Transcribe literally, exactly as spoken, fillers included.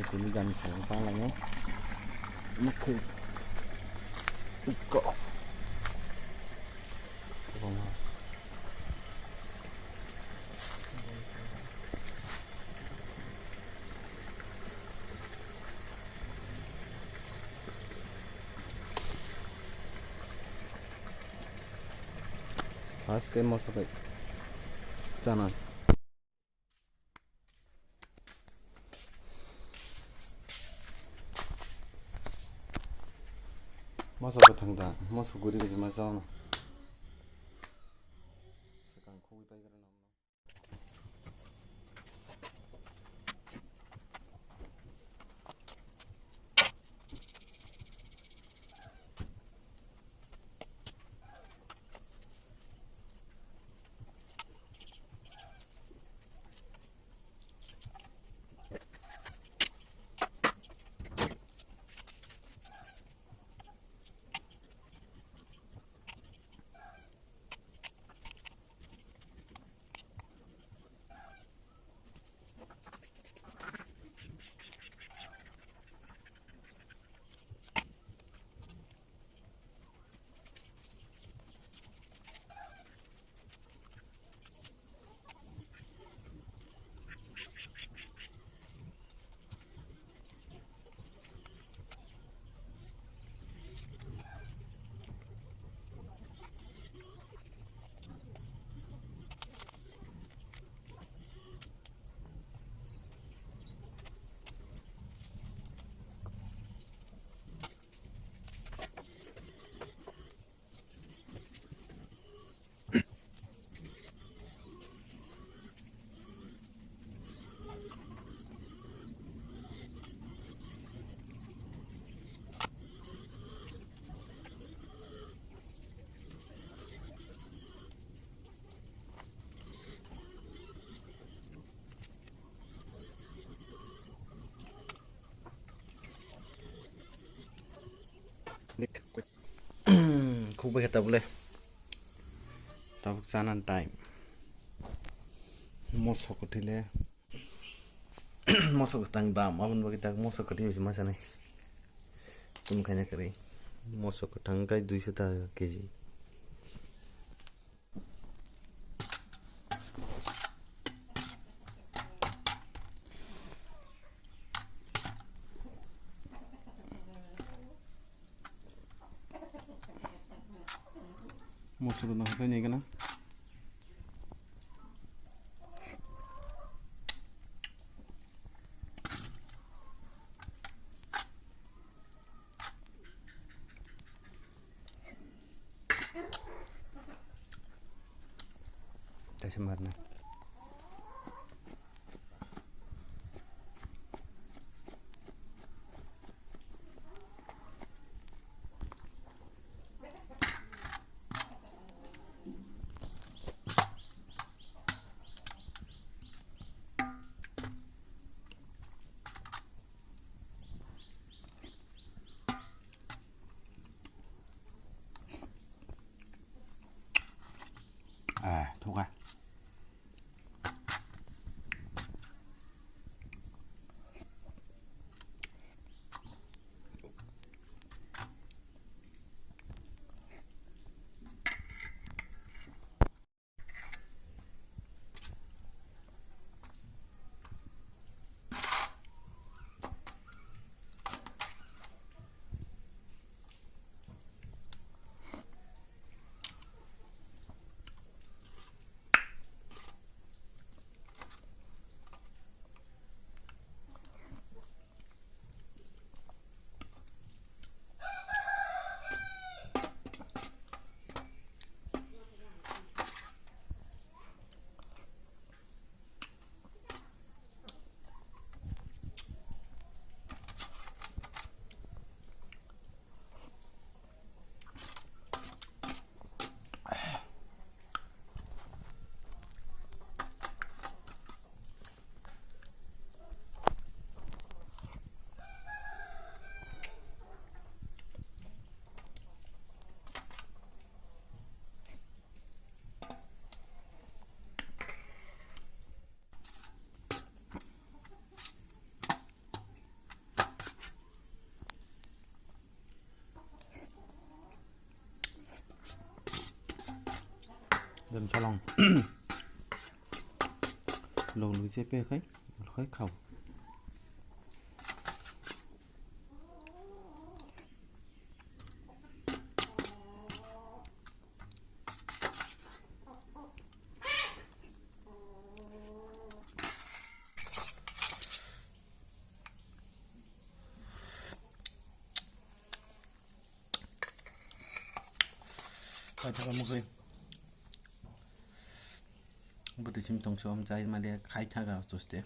Tini gani song chang lango. Mukhu. Iko. Kwbangma. First khe moso bai chanai. Moso kwthang da, moso guri bai ma chao no. Swkang khogwi pai gra no. Khuk bai khe tabuk le. Tabuk chana time. Moso kwthwi le. Moso kwthang dam, aboni bagwi tak moso kwthwi bai se ma sanai. Tamo khaina kwrwi. Moso kwthang kai duiso taka K G. Moso rwna hwnkhe nigana. Kaisa marna. Ah, thuka. Cholong. Log log je pe khai, khai khao. Khai thaka mukhui. Bwtwi sim tong som chai mali khai thaka suste.